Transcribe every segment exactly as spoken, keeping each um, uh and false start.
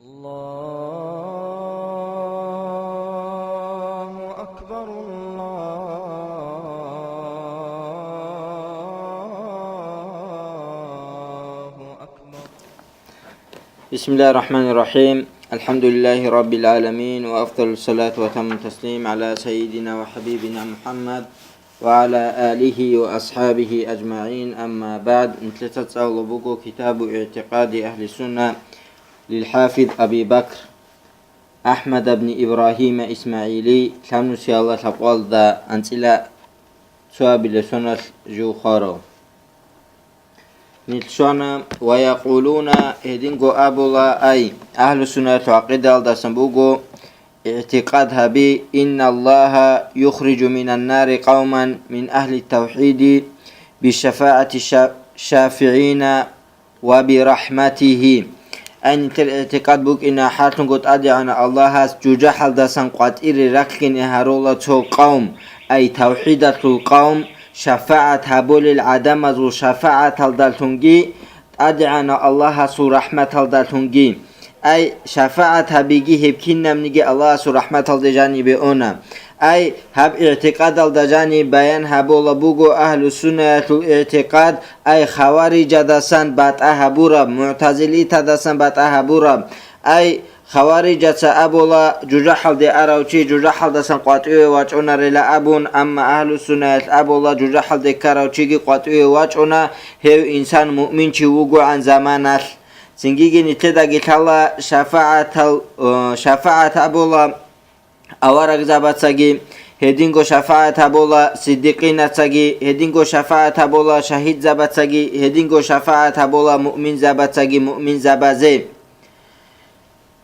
الله أكبر، الله أكبر. بسم الله الرحمن الرحيم. الحمد لله رب العالمين، وأفضل الصلاة وأتم التسليم على سيدنا وحبيبنا محمد وعلى آله وأصحابه أجمعين. أما بعد، нилъеца цӀалулеб буго كتاب اعتقاد أهل السنة للحافظ أبي بكر أحمد بن إبراهيم الإسماعيلي, лъабнусиялда лъабкъоялда анцӀила цоабилеб соналъ жив хварав. Нилъ щвана: ويقولون, гьединго абула, ай, агьлу-суннатул гӀакъидаялдасан буго, игӀтикъад гьаби: إن الله يخرج من النار قوما من أهل التوحيد بشفاعة الشا-, الشافعين وبرحمته. Ай, нилъер игӀтикъад букӀина, гьалъунго ТӀадегӀанав Аллагьас жужахӀалдасан къватӀире рахъине гьарула цо къавм, ай, тавхӀидалъул къавм, шафагӀат гьабулел гӀадамазул шафагӀаталдалъунги, ТӀадегӀанав Аллагьасул рахӀматалдалъунги. Ай, шафагӀат гьабиги гьеб кинабниги Аллагьасул рахӀматалде жанибе уна. Ай, гьаб игӀтикъадалда жаниб баян гьабула буго агьлу-суннаялъул игӀтикъад, ай, хаварижадасан батӀа гьабураб, мугӀтазилитадасан батӀа гьабураб. Ай, хаварижаца абула, жужахӀалде арав чи жужахӀалдасан къватӀиве вачӀунарила абун, амма агьлу-суннаялъ абула, жужахӀалде ккарав чиги къватӀиве вачӀуна, гьев инсан муъминчи вугогӀан заманалъ. Цингиги нилъедаги лъала шафагӀатал, э, шафагӀат абула аварагзабацаги, гьединго шафагӀат гьабула сиддикъинацаги, гьединго шафагӀат гьабула шагьидзабацаги, гьединго шафагӀат гьабула муъминзабацаги муъминзабазе.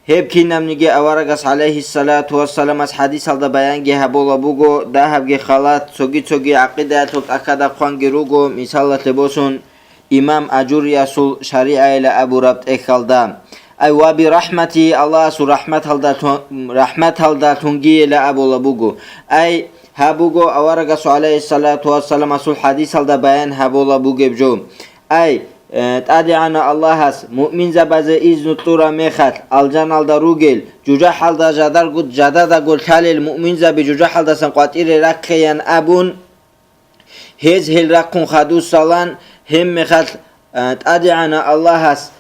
Гьеб кинабниги аварагас, гӀалайгьиссалату вассаламас, хӀадисалда баянги гьабула буго, дагьабги халат, цоги-цоги гӀакъидаялъул тӀахьазда хъванги руго, мисалалъе босун, имам Ажуриясул ШаригӀайила абураб тӀехьалда. Ай, ва би рахӀмати, Аллагьасул рахӀматалдалъун-, рахӀматалдалъунгийила абула буго. Ай, гьаб буго аварагасул, гӀалайгьиссалату вассаламасул, хӀадисалда баян гьабула бугеб жо. Ай, э, ТӀадегӀанав Аллагьас муъминзабазе изну кьураб мехалъ, алжаналда ругел, жужахӀалда жадарго-, жададаго лъалел муъминзаби жужахӀалдасан къватӀире рахъеян абун, гьез гьел рахъун хадусалан, гьеб мехалъ, э, ТӀадегӀанав Аллагьас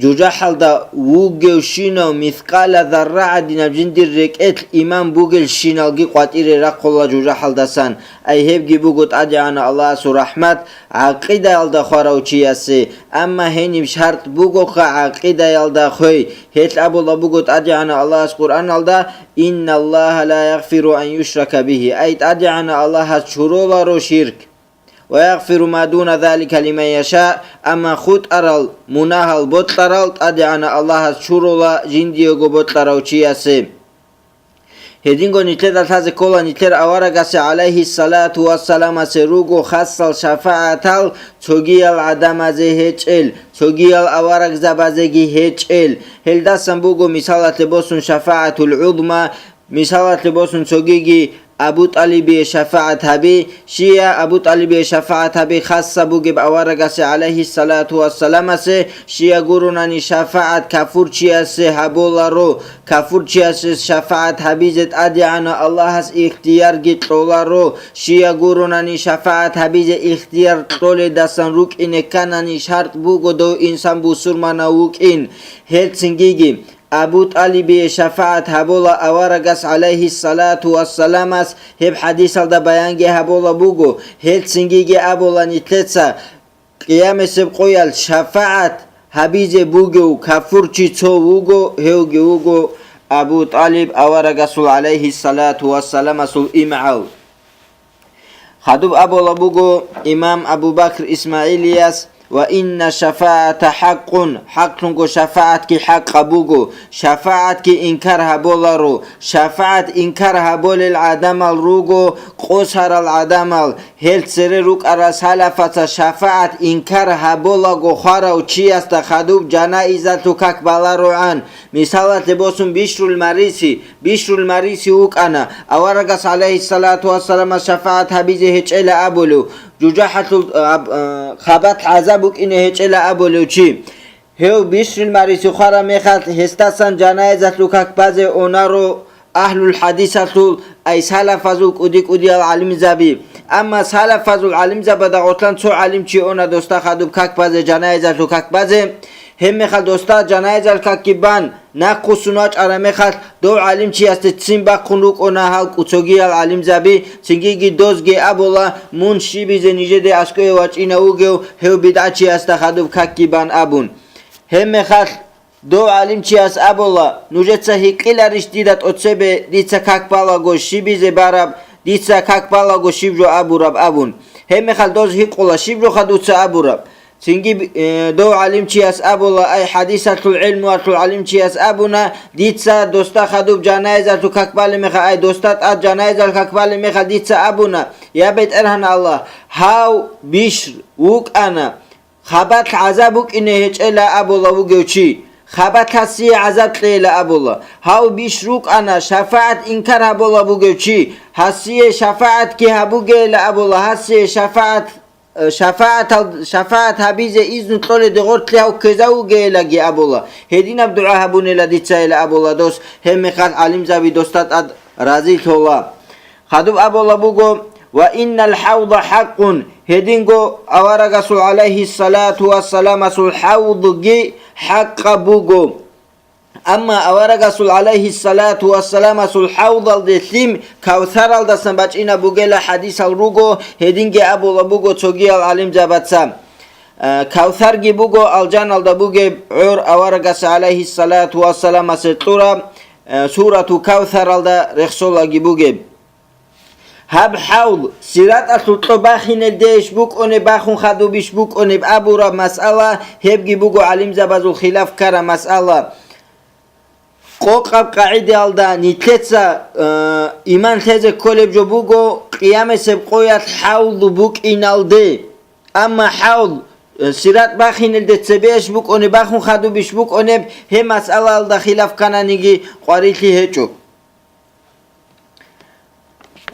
жужахӀалда вугевщинав мискъала зарра гӀадинаб жиндир рекӀелъ иман бугелщиналги къватӀире рахъула жужахӀалдасан. Ай, гьебги буго ТӀадегӀанав Аллагьасул рахӀмат гӀакъидаялда хварав чиясе. Амма гьениб шартӀ бугоха гӀакъидаялда хвей. Гьелъ абула буго ТӀадегӀанав Аллагьас Къуръаналда: «Инналлагьа ла ягъфиру ан юшрака бигьи». Ай, ТӀадегӀанав Аллагьас чуруларо ширк. «Ва ягъфиру ма дуна залика лиман яша», амма хутӀарал мунагьал бокьарал ТӀадегӀанав Аллагьас чурула жиндиего бокьарав чиясе. Гьединго нилъеда лъазе ккола нилъер аварагасе, гӀалайгьиссалату вассаламасе, руго хасал шафагӀатал цогиял гӀадамазе гьечӀел, цогиял аварагзабазеги гьечӀел. Гьелдасан буго, мисалалъе босун, шафагӀатул гӀузма, мисалалъе босун, цогиги Абу ТӀалибие шафагӀат гьаби, щия Абу ТӀалибие шафагӀат гьаби хасса бугеб аварагасе, гӀалайгьиссалату вассаламасе, щия гуронани шафагӀат кафурчиясе гьаболаро, кафурчиясе шафагӀат гьабизе ТӀадегӀанав Аллагьас ихтиярги кьоларо, щия гуронани шафагӀат гьабизе ихтияр кьоледасан рукӀине кканани шартӀ буго дов инсан бусурманав вукӀин. Гьелцингиги Абу ТӀалибие шафагӀат гьабула аварагас, гӀалайгьиссалату вассаламас, гьеб хӀадисалда баянги гьабула буго, гьелцингиги абула нилъеца, къиямасеб къоялъ шафагӀат гьабизе бугев кафурчи цо вуго, гьевги вуго Абу ТӀалиб аварагасул, гӀалайгьиссалату вассаламасул, имгӀал. Хадуб абула буго имам Абу Бакр ИсмагӀилияс: «Ва инна шафагӀата хӀакъун», хӀакълъунго шафагӀатги хӀакъаб буго, шафагӀатги инкар гьаболаро, шафагӀат инкар гьаболел гӀадамал руго къосарал гӀадамал, гьел цере рукӀарал салафаца шафагӀат инкар гьаболаго хварав чиясда хадуб жанаизалъул как баларогӀан. Мисалалъе босун, Бишрул Мариси, Бишрул Мариси вукӀана, аварагас, гӀалайгьиссалату вассаламас, шафагӀат гьабизе гьечӀела абулев, жужахӀалъул, а, а, хабат гӀазаб букӀине гьечӀела абулев чи. Гьев Бишрил Мариси хвараб мехалъ, гьесдасан жанайзалъул как базе унаро агьлул хӀадисалъул, ай салафазул кӀуди-кӀудиял гӀалимзаби. Амма салафазул гӀалимзабада гъорлъан цо гӀалимчи уна досда хадуб как базе, жанайзалъул как базе. Гьебмехалъ досда жанайзал какги бан, нахъвуссун вачӀараб мехалъ, дов гӀалимчиясде ццин бахъун рукӀуна гьал кӀуцогиял гӀалимзаби, цинги дозги абула: «Мун щибизе нижеде аскӀове вачӀинав вугев гьев бидгӀачиясда хадуб какги бан», – абун. Гьебмехалъ дов гӀалимчияс абула: «Нужеца гьикъиларищ дида тӀоцебе, дица как балаго щибизе бараб, дица как балаго щиб жо абураб?» – абун. Гьебмехалъ доз гьикъула: «Щиб жоха дуца абураб?» Цинги, э, дов гӀалимчияс абула, ай хӀадисалъул гӀилмуялъул гӀалимчияс абуна: «Дица досда хадуб жанайзалъул как балеб мехалъ, ай досда тӀад жанайзал как балеб мехалъ дица абуна: Я БетӀергьан Аллагь, гьав Бишр вукӀана, хабалъ гӀазаб букӀине гьечӀела абула вугев чи, хабалъ гьасие гӀазаб кьейила абула. Гьав Бишр вукӀана, шафагӀат инкар гьабула бугев чи, гьасие шафагӀатги гьабугейила абула, гьасие шафагӀат, э, шафагӀатал, шафагӀат гьабизе изну кьоледе гъорлъи гьав ккезавугейилаги абула. Гьединаб дугӀа гьабунела дицайила абула дос, гьебмехалъ гӀалимзаби досда тӀад разилъула». Хадуб абула буго: «Ва иннал хӀавда хӀакъун», гьединго аварагасул гӀалайгьиссалату вассаламасул хӀавдги хӀакъаб буго. Амма аварагасул гӀалайгьиссалату вассаламасул хӀавдалде лъим Кавсаралдасан бачӀинаб бугела хӀадисал руго, гьединги абула буго цогиял гӀалимзабаца. Э, Кавсарги буго алжаналда бугеб гӀор аварагас гӀалайгьиссалату вассаламасе кьураб, э, Сурату Кавсаралда рехсолаги бугеб. Гьаб хӀавл, сираталъул кьо бахинелдейищ букӀунеб, бахун хадубищ букӀунеб абураб масъала, гьебги буго гӀалимзабазул хилаф ккараб масъала. Къокъаб къагӀидаялда нилъеца, э, иман лъезе кколеб жо буго, къиямасеб къоялъ хӀавл букӀиналде. Амма хӀавл, э, сират бахинелде цебейищ букӀунеб, бахун хадубищ букӀунеб, гьеб масъалаялда хилаф ккананиги къварилъи гьечӀо.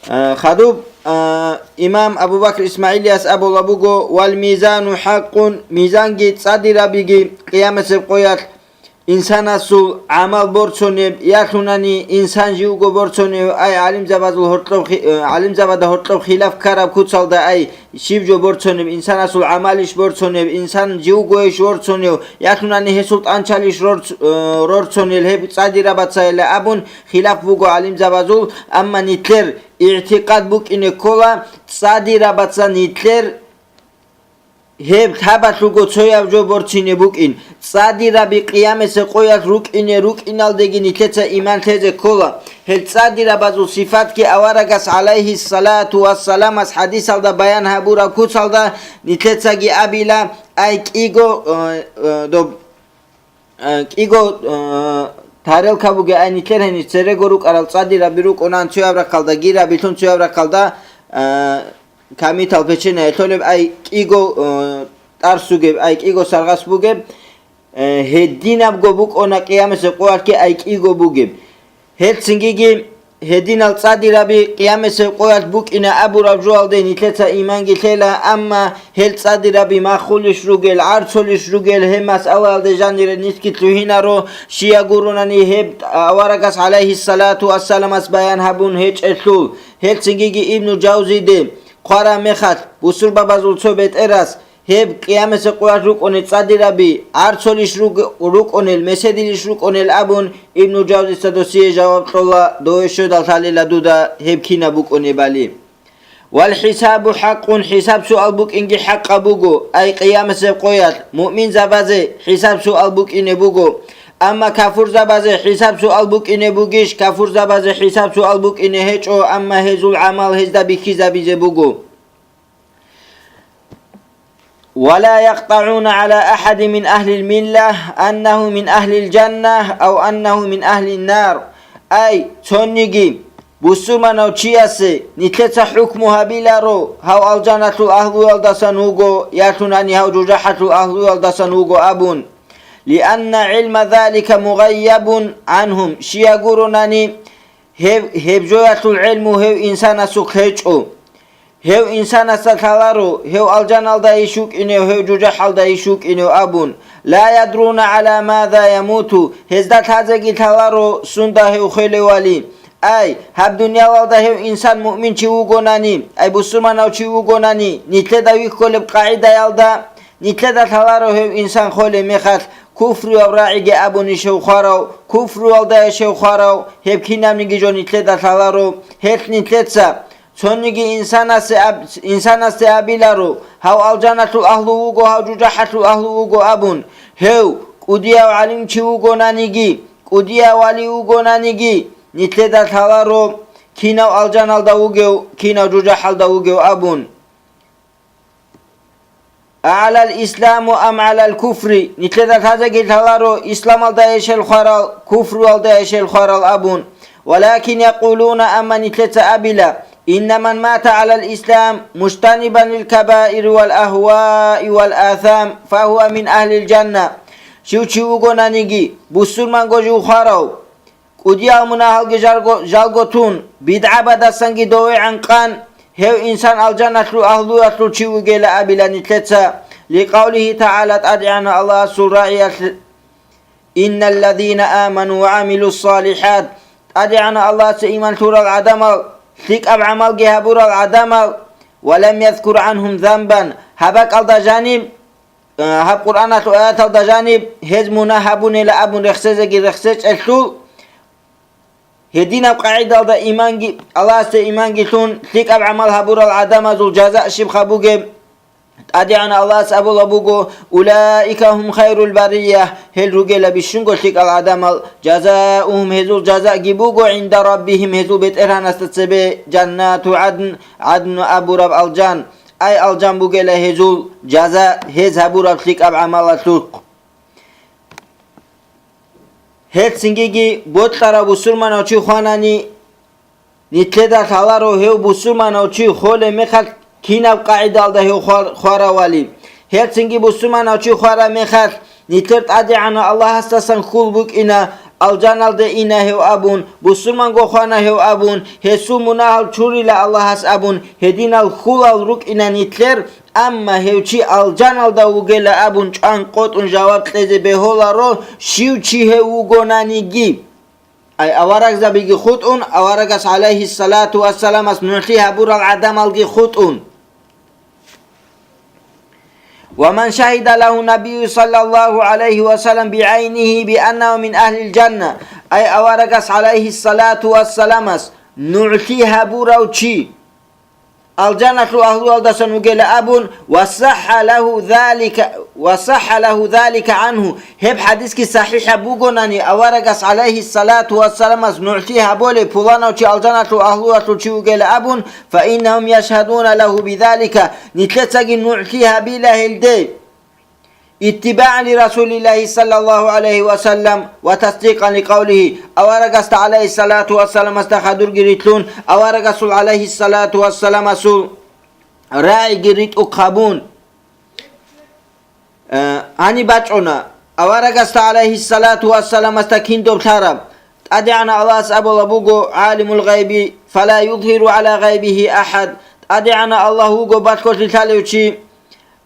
Э, хадуб, э, имам Абу Бакр ИсмагӀилияс абула буго: «Вал мизану хӀакъун», мизанги цӀадирабиги къиямасеб къоялъ инсанасул гӀамал борцунеб, ялъунани инсан живго борцунев, ай гӀалимзабазул гьоркьоб хи-, э, гӀалимзабада гьоркьоб хилаф ккараб куцалда, ай щиб жо борцунеб, инсанасул гӀамалищ борцунеб, инсан живгойищ борцунев, ялъунани гьесул тӀанчалищ рорц-, э, рорцунел гьеб цӀадирабацайила абун, хилаф буго гӀалимзабазул, амма нилъер игӀтикъад букӀине ккола, цӀадирабаца нилъер гьеб лъабалъулго цояб жо борцине букӀин, цӀадираби къиямасеб къоялъ рукӀине рукӀиналдеги нилъеца иман лъезе ккола. Гьел цӀадирабазул сифатги аварагас гӀалайгьиссалату вассаламас хӀадисалда баян гьабураб куцалда нилъецаги абила, ай кӀиго, э, э, доб, э, кӀиго, э, тарелка бугеб, ай нилъер гьенир церего рукӀарал цӀадираби рукӀунаан цояб рахъалда, гирабилъун цояб рахъалда, э, камитал печене гьелъолеб, ай кӀиго, э, тӀарс бугеб, ай кӀиго саргъас бугеб, э, гьединабго букӀуна къиямасеб къоялъги ай кӀиго бугеб. Гьелцинги гьединал цӀадираби къиямасеб къоялъ букӀина абураб жоялде нилъеца иманги лъела, амма гьел цӀадираби маххулищ ругел, гӀарцулищ ругел, гьеб масъалаялде жанире нилъги лъугьинаро, щия гуронани гьеб аварагас гӀалайгьиссалату вассаламас баян гьабун гьечӀелъул. Гьелцинги Ибну Жавзиде хъвараб мехалъ, бусурбабазул цо бетӀерас, гьеб къиямасеб къоялъ рукӀунеб цӀадираби гӀарцулищ руг-, рукӀунел, меседилищ рукӀунел абун, Ибну Жавзица досие жаваб кьола, дове щведал лъалила дуда гьеб кинаб букӀунебали. Вал хӀисабу хӀакъун, хӀисаб-суал букӀинги хӀакъаб буго, ай къиямасеб къоялъ муъминзабазе хӀисаб-суал букӀине буго. Амма кафурзабазе хӀисаб-суал букӀине бугищ, кафурзабазе хӀисаб-суал букӀине гьечӀо, амма гьезул гӀамал гьезда бихьизабизе буго. ولا يقطعون على أحد من أهل الملة أنه من أهل الجنة أو أنه من أهل النار. Ай, цониги бусурманав чиясе нилъеца хӀукму гьабиларо, гьав алжаналъул агьлуялдасан вуго, ялъунани гьав жужахӀалъул агьлуялдасан вуго абун. لأن علم ذلك مغيب عنهم, щия гуронани, гьеб, гьеб жоялъул гӀелму гьев инсанасухъ гьечӀо. Гьев инсанасда лъаларо, гьев алжаналдайищ вукӀинев, гьев жужахӀалдайищ вукӀинев абун. Ла ядруна гӀала маза ямуту, гьезда лъазеги лъаларо, сунда гьев хвелевали. Ай, гьаб дуниялалда гьев инсан муъминчи вугонани, ай бусурманав чи вугонани, нилъеда вихьулеб къагӀидаялда, нилъеда лъаларо гьев инсан холеб мехалъ, куфруялъ рагӀиги абунищ гьев хварав, куфруялдайищ гьев хварав, гьеб кинабниги жо нилъеда лъаларо, гьелъ нилъеца цониги инсанасе аб-, инсанасде абиларо, гьав алжаналъул агьлу вуго, гьав жужахӀалъул агьлу вуго абун, гьев кӀудияв гӀалимчи вугонаниги, кӀудияв вали вугонаниги, нилъеда лъаларо, кинав алжаналда вугев, кинав жужахӀалда вугев абун. АгӀлал исламу ам гӀалал куфри, нилъеда лъазеги лъаларо, исламалдайищ гьел хварал, куфруялдайищ гьел хварал абун. Валакин якъулуна, амма нилъеца абила, инна ман мата гӀалал ислам, мужтанибан лил кабаири вал агьваи вал асам, фагьува мин агьлил жанна. Щив чи вугонаниги, бусурманго жив хварав, кӀудиял мунагьалги жарго-, жалго тун, бидгӀабадасанги довегӀан къан, гьев инсан алжаналъул агьлуялъул чи вугела абила нилъеца, ликъавлихи тагӀала, ТӀадегӀанав Аллагьасул рагӀиялъ, «Инналлазина аману ва гӀамилуссалихӀат», ТӀадегӀанав Аллагьасе иман лъурал гӀадамал, лъикӀаб гӀамалги гьабурал гӀадамал, «ва лам язкур гӀанхум занбан», гьаб бакӀалда жаниб, э, гьаб Къуръаналъул аяталда жаниб, гьез мунагь гьабунела абун рехсезеги рехсечӀелъул, гьединаб къагӀидалда иманги, Аллагьасде иманги лъун, лъикӀаб гӀамал гьабурал гӀадамазул жаза щибха бугеб? ТӀадегӀанав Аллагьас абулаб буго, «Улаика гьум хайрул бария», гьел ругела бищунго лъикӀал гӀадамал, «жазаухум», гьезул жазаги буго, «гӀинда раббихим», гьезул БетӀергьанасда цебе, «жаннату гӀадн», гӀадну абураб алжан. Ай алжан бугела гьезул жаза, гьез гьабураб лъикӀаб гӀамалалъухъ. Гьелъ цинги бокьарав бусурманав чи хванани, нилъеда лъаларо гьев бусурманав чи холеб мехалъ кинаб къагӀидалда гьев хвар-, хваравали. Гьелъ цинги бусурманав чи хвараб мехалъ, нилъер ТӀадегӀанав Аллагьасдасан хьул букӀина, алжаналде ина гьев абун, бусурманго хвана гьев абун, гьесул мунагьал чурила Аллагьас абун, гьединал хьулал рукӀина нилъер, амма гьев чи алжаналда вугела абун чӀван къотӀун жаваб кьезе бегьуларо, щив чи гьев вугонаниги. Ай аварагзабиги хутӀун, аварагас, гӀалайгьиссалату вассаламас, нугӀлъи гьабурал гӀадамалги хутӀун. «Ва ман шагьида лагьу набию саллаллагьу гӀалайгьи ва саллам бигӀайнигьи бианнагьу мин агьлил жанна», ай аварагас, гӀалайгьиссалату вассаламас, нугӀлъи гьабурав чи алжаналъул агьлуялдасан вугела абун, «ва сахха лагьу залика, ва сахха лагьу залика гӀангьу», гьеб хӀадисги сахӀихӀаб бугонани, аварагас, гӀалайгьиссалату вассаламас, нугӀлъи гьаболеб пуланав чи алжаналъул агьлуялъул чи вугела абун, «фаиннагьум яшгьадуна лагьу бизалика», нилъецаги нугӀлъи гьабила гьелде. «ИттибагӀан ли Расулиллагьи саллаллагьу гӀалайгьи ва саллам ва тасдикъан ли къавлигьи», аварагасда, гӀалайгьиссалату вассаламасда хадурги рилълъун, аварагасул, гӀалайгьиссалату вассаламасул, рагӀиги ритӀухъ гьабун. Э, гьаниб бачӀуна, аварагасда, гӀалайгьиссалату вассаламасда, кин доб лъараб. ТӀадегӀанав Аллагьас абулаб буго, «ГӀалимул гъайби, фала юзгьиру гӀала гъайбигьи ахӀад», ТӀадегӀанав Аллагь вуго балъголъи лъалев чи.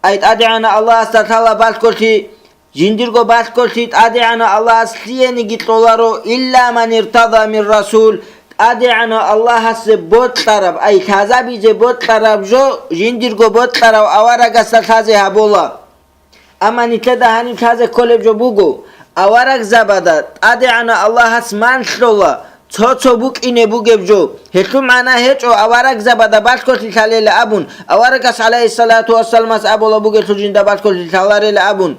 Ай ТӀадегӀанав Аллагьасда лъала балъголъи, жиндирго балъголъи ТӀадегӀанав Аллагьас лъиениги кьоларо, «илла ман иртада мин расул», ТӀадегӀанав Аллагьасе бокьараб, ай лъазабизе бокьараб жо, жиндирго бокьарав аварагасда лъазе гьабула. Амма нилъеда гьаниб лъазе кколеб жо буго, аварагзабада ТӀадегӀанав Аллагьас манлъула, цо-цо букӀине бугеб жо. Гьелъул магӀна гьечӀо аварагзабада балъголъи лъалела абун, аварагас, гӀалайгьиссалату вассаламас, абулаб бугелъул жинда балъголъи лъаларела абун.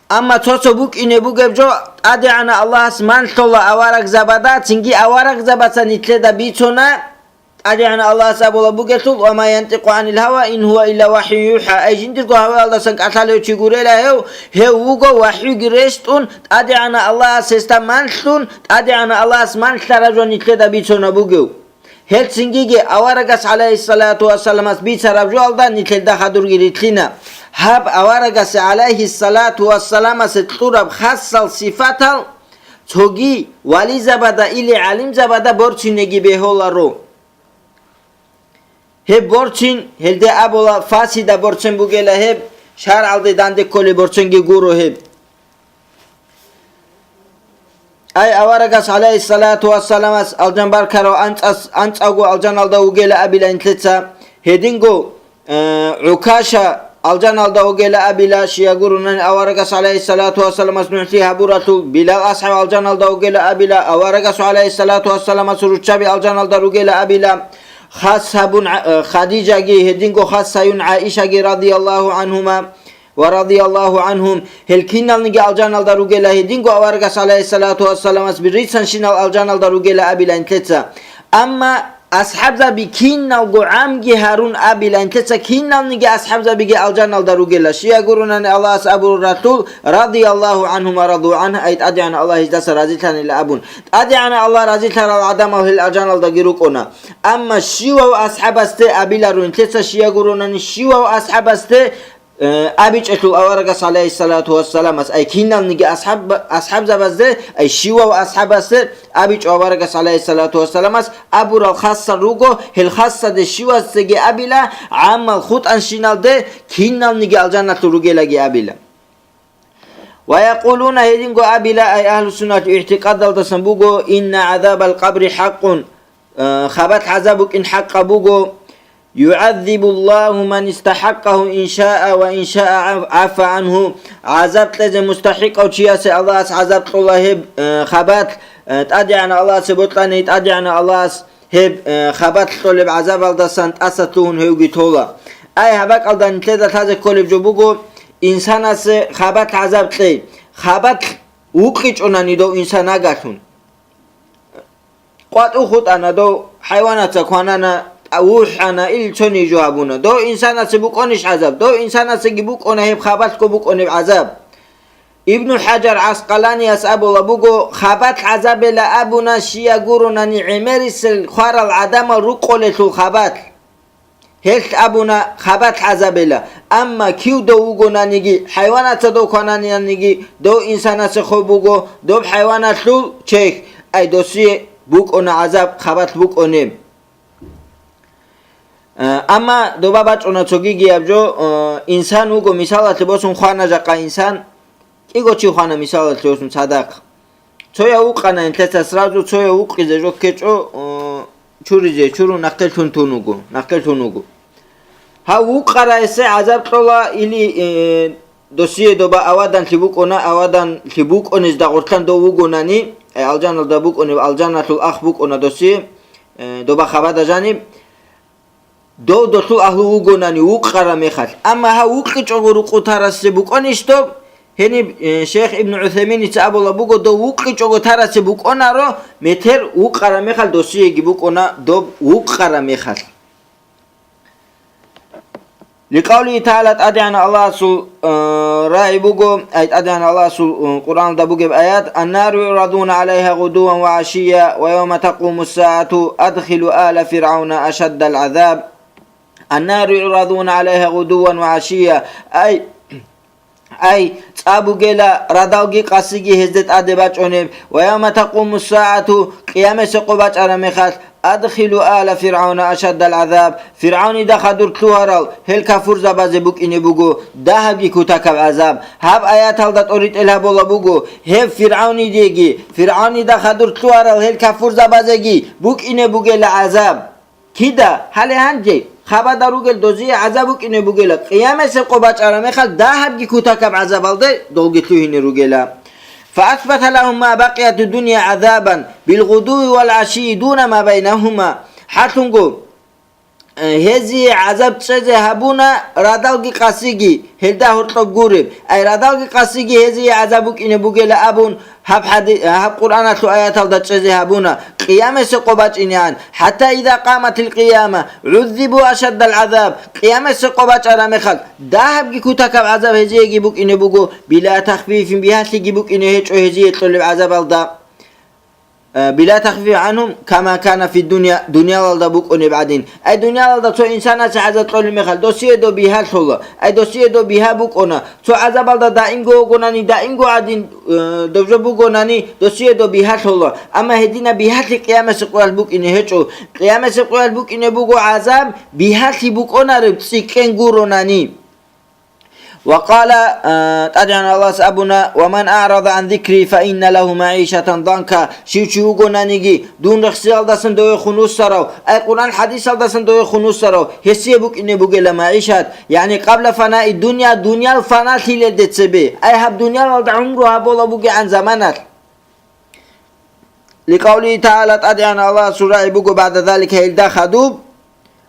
Амма цо-цо букӀине бугеб жо, ТӀадегӀанав Аллагьас манлъула аварагзабада, цинги аварагзабаца нилъеда бицуна, ТӀадегӀанав Аллагьас абулаб бугелъул, «Ва ма янтикъу гӀанил гьава, ин гьува илла вахӀюн юхӀа», ай жиндирго гьаваялдасан кӀалъалев чи гурела гьев, гьев вуго вахӀюги рещтӀун, ТӀадегӀанав Аллагьас гьесда манлъун, ТӀадегӀанав Аллагьас манлъараб жо нилъеда бицунаб бугев. Гьелъ цинги аварагас, гӀалайгьиссалату вассаламас, бицараб жоялда нилъелда хадурги рилълъина. Гьаб аварагасе, гӀалайгьиссалату вассаламасе, кьураб хасал сифатал цоги вализабада или гӀалимзабада борцинеги бегьуларо. Гьеб борцин, гьелде абула, фасида борцин бугела гьеб, шаргӀалде данде кколеб борцинги гуро гьеб. Ай, аварагас, гӀалайгьиссалату вассаламас, алжан баркарав анцӀас, анцӀавго алжаналда вугела абила нилъеца, гьединго, э, ГӀукаша алжаналда вугела абила, щия гурунани аварагас, гӀалайгьиссалату вассаламас, нугӀлъи гьабуралъул, Билал асхӀаб алжаналда вугела абила, аварагас, гӀалайгьиссалату вассаламас, руччаби алжаналда ругела абила, хас гьабун, э, Хадижаги, гьединго хас гьаюн ГӀаишаги, радияллагьу гӀанхума. ва радияллагьу гӀанхум, гьел киналниги алжаналда ругела, гьединго аварагас, гӀалайгьиссалату вассаламас, биррицанщинал алжаналда ругела абила нилъеца. Амма асхӀабзаби киналго гӀамги гьарун абила нилъеца, киналниги асхӀабзабиги алжаналда ругела. Щия гурунани Аллагьас абуралъул, радияллагьу гӀанхум ва раду гӀанху, ай, ТӀадегӀанав Аллагь гьездаса разилъанила абун. ТӀадегӀанав Аллагь разилъарал гӀадамал гьел алжаналдаги рукӀуна. Амма щивав асхӀабасде абиларо нилъеца, щия гурунани, щивав асхӀабасде э, абичӀелъул аварагас, гӀалайгьиссалату вассаламас, ай киналниги асхӀаб-, асхӀабзабазде, ай щивав асхӀабасде абичӀо аварагас, гӀалайгьиссалату вассаламас, абурал хасал руго, гьел хасалде щивасдеги абила, гӀаммал хутӀанщиналде киналниги алжаналъур ругелаги абила. Ва якъулуна, гьединго абила, ай, агьлусуннатул игӀтикъадалдасан буго, инна гӀазабал къабри хӀакъун, э, хабалъ гӀазаб букӀин хӀакъаб буго, югӀаззибуллагьу ман истахӀаккагьу ин шаа ва ин шаа гӀаф-, гӀафа гӀанху, гӀазаб кьезе мустахӀикъав чиясе Аллагьас гӀазаб кьола гьеб, э, хабалъ, э, ТӀадегӀанав Аллагьасе бокьани, ТӀадегӀанав Аллагьас гьеб, э, хабалъ кьолеб гӀазабалдасан тӀаса лъугьун гьевги тола. Ай, гьаб бакӀалда нилъеда лъазе кколеб жо буго, инсанасе хабалъ гӀазаб кьей. Хабалъ вукъичӀунани дов инсан агалъун. КъватӀив хутӀана дов, хӀайванаца кванана, тӀа-, вухӀана, ил цониги жо гьабуна. Дов инсанасе букӀунищ гӀазаб? Дов инсанасеги букӀуна гьеб хабалъго букӀунеб гӀазаб. Ибну ХӀажар ГӀаскъаланияс абула буго, хабалъ гӀазабила абуна, щия гурунани гӀемерисел хварал гӀадамал рукъолелъул хабалъ. Гьелъ абуна хабалъ гӀазабила, амма кив дов вугонаниги, хӀайванаца дов квананиги, дов инсанасе хоб буго, доб хӀайваналъул чехь, ай, досие букӀуна гӀазаб, хабалъ букӀунеб. Э, амма доба бачӀуна цогигияб жо, э, инсан вуго, мисалалъе босун хвана жакъа инсан, кӀиго чи хвана мисалалъе босун цадахъ. Цояв вукъана нилъеца сразу, цояв вукъизе жо ккечӀо, э, чуризе, чурун нахъе лъун тун вуго, нахъе лъун вуго. Гьав вукъарасе гӀазаб кьола или, э, досие доба аваданлъи букӀуна, аваданлъи букӀунезда гъорлъан дов вугонани, э, алжаналда букӀунеб, алжаналъул ах букӀуна досие, э, доба хабада жаниб, дов долъул агьлу вугонани вукъара мехалъ. Амма гьав вукъичӀого рукъу тарасе букӀунищ доб? Гьениб, э, шейх Ибн ГӀусайминица абула буго, дов вукъичӀого тарасе букӀунаро, метер вукъара мехалъ досиеги букӀуна доб вукъара мехалъ. Ликъавлигьи тагӀала, ТӀадегӀанав Аллагьасул, э, рагӀи буго, ай, ТӀадегӀанав Аллагьасул, э, Къуръаналда бугеб аят: «Аннару югӀрадуна гӀалайгьа гъудувван ва гӀашийя ва явма такъуму ссагӀату адхилу ала фиргӀавна ашаддал гӀазаб». «Аннару югӀрадуна гӀалайгьа гъудувван ва гӀашийя», ай, Ай, цӀа бугела, радалги къасиги гьезде тӀаде бачӀунеб, ва явма такъуму ссагӀату, Къиямасеб къо бачӀараб мехалъ, адхилу ала фиргӀавна ашаддал гӀазаб, ФиргӀавнида хадур лъугьарал гьел кафурзабазе букӀине буго дагьабги кутакаб гӀазаб. Гьаб аяталда тӀоритӀел гьабула буго, гьеб ФиргӀавнидеги, ФиргӀавнида хадур лъугьарал гьел кафурзабазеги букӀине бугела гӀазаб. Кида? Гьале гьанже хабада ругел дозие гӀазаб букӀине бугела, Къиямасеб къо бачӀараб мехалъ дагьабги кутакаб гӀазабалде долги лъугьине ругела. «Фаасбата лагьум ма бакъияту дунья гӀазабан билгъудуви вал гӀашийи дуна ма байнагьума». ХӀалъунго, э, гьезие гӀазаб чӀезе гьабуна радалги къасиги, гьелда гьоркьоб гуреб. Ай, радалги къасиги гьезие гӀазаб букӀине бугела абун, Гьаб хӀади-, гьаб Къуръаналъул аяталда чӀезе гьабуна, Къиямасеб къо бачӀинегӀан, «хӀатта иза къаматил къияма, гӀуззибу ашаддал гӀазаб», Къиямасеб къо бачӀараб мехалъ, дагьабги кутакаб гӀазаб гьезиеги букӀине буго, била тахфифин, бигьалъиги букӀине гьечӀо гьезие кьолеб гӀазабалда. Э, била тахфиф гӀанхум кама кана фи дунья, дунялалда букӀунеб гӀадин. Ай, дунялалда цо инсанасе гӀазаб кьолеб мехалъ, досие доб бигьа лъола. Ай, досие доб бигьа букӀуна. Цо гӀазабалда даимго вугонани, даимго гӀадин, э, доб жо бугонани, досие доб бигьа лъола. Амма гьединаб бигьалъи къиямасеб къоялъ букӀине гьечӀо. Къиямасеб къоялъ букӀине буго гӀазаб, бигьалъи букӀунареб цӀикӀкӀен гуронани. Ва къала, а, ТӀадегӀанав Аллагьас абуна: «Ва ман аърада гӀан зикри, фа инна лагьу магӀишатан данка». Щив чи вугонаниги, дун рехсиялдасан довехун вуссарав, ай Къуръан хӀадисалдасан довехун вуссарав, гьесие букӀине бугела магӀишат, ягӀни къабла фанаи дунья, дуниял фаналъилелде цебе, ай гьаб дуниялалда гӀумру гьабула бугегӀан заманалъ. Ликъавлигьи тагӀала, ТӀадегӀанав Аллагьасул рагӀи буго, багӀда залика, гьелда хадуб,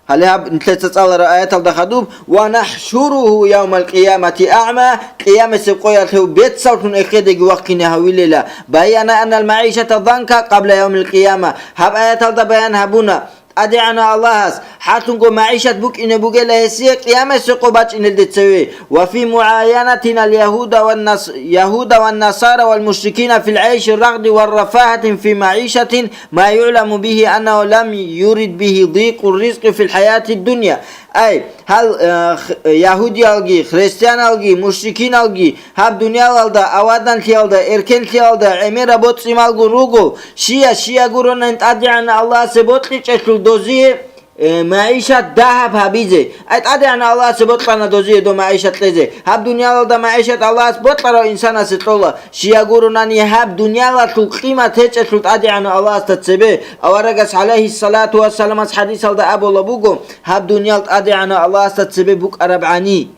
гьале гьаб нилъеца цӀалараб аяталда хадуб: «Ва нахшуругьу явмал къиямати агӀма», къиямасеб къоялъ гьев бецаллъун эхедеги вахъине гьавилела. Баяна аннал магӀишата данка къабла явмил къияма. Гьаб аяталда баян гьабуна, ТӀадегӀанав Аллагьас, хӀалъунго магӀишат букӀине бугела гьесие къиямасеб къо бачӀинелде цеве. «Ва фи мугӀаянатин ал-ягьуда ван нас-, ягьуда ван насара вал мушрикина фил гӀайши рагъди ва рафагьатин фи магӀишатин ма югӀламу бигьи аннагьу лам юрид бигьи дикъу ризкъи фил хӀаяти дунья». Ай, гьал, э, х-, ягьудиялги, христианалги, мушрикиналги гьаб дуниялалда, аваданлъиялда, эркенлъиялда гӀемераб боцӀи-малгун руго, щия-щия гуронан ТӀадегӀанав Аллагьасе бокьичӀелъул дозие, э, магӀишат дагьаб гьабизе. Ай, ТӀадегӀанав Аллагьасе бокьана дозие доб магӀишат кьезе. Гьаб дуниялалда магӀишат Аллагьас бокьарав инсанасе кьола. Щия гуронани гьаб дуниялалъул къимат гьечӀелъул ТӀадегӀанав Аллагьасда цебе. Аварагас, гӀалайгьиссалату вассаламас, хӀадисалда абула буго, гьаб дуниял ТӀадегӀанав Аллагьасда цебе букӀараб гӀани.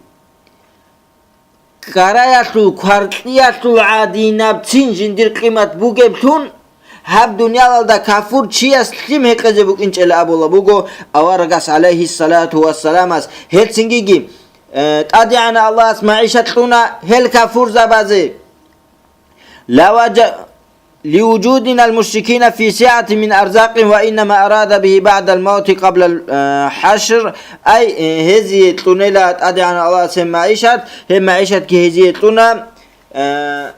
Ккараялъул, кваркьиялъул гӀадинабцин жиндир къимат бугеблъун, гьаб дуниялалда кафур чияс лъим гьекъезе букӀинчӀела абула буго аварагас, гӀалайгьиссалату вассаламас. Гьелцингиги, э, ТӀадегӀанав Аллагьас магӀишат кьуна гьел кафурзабазе. Ла важа-, ливужудинал мушрикина фи сиатин мин арзакъин ва иннама арада бигьи багӀдал мавти къаблал, э, хӀашр. Ай, э, гьезие кьунела ТӀадегӀанав Аллагьас гьеб магӀишат, гьеб магӀишатги гьезие кьуна, э,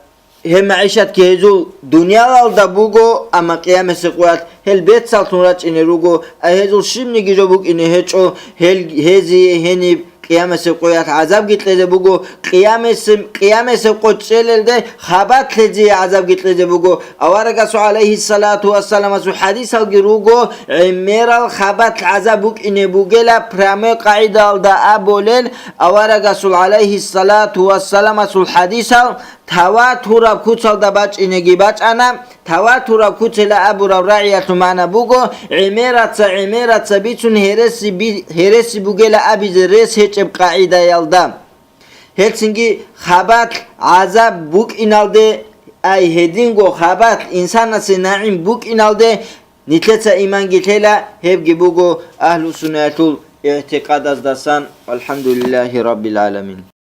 гьеб магӀишатги гьезул дуниялалда буго, амма къиямасеб къоялъ гьел бецаллъун рачӀине руго, ай гьезул щибниги жо букӀине гьечӀо, гьел, гьезие гьениб къиямасеб къоялъ гӀазабги кьезе буго, къиямасеб, къиямасеб къо чӀелелде хабалъ гьезие гӀазабги кьезе буго. Аварагасул, гӀалайгьиссалату вассаламасул, хӀадисалги руго, гӀемерал хабалъ гӀазаб букӀине бугела, прямой къагӀидаялда абулел аварагасул, гӀалайгьиссалату вассаламасул, хӀадисал таватураб куцалда бачӀинеги бачӀана, таватураб куцела абураб рагӀиялъул магӀна буго, гӀемераца, гӀемераца бицун гьереси би-, гьереси бугела абизе рес гьечӀеб къагӀидаялда. Гьелцинги хабалъ гӀазаб букӀиналде, ай гьединго хабалъ инсанасе нагӀим букӀиналде нилъеца иманги лъела, гьебги буго агьлу-суннаялъул игӀтикъадаздасан. ВалхӀамдулиллагьи раббил гӀаламин.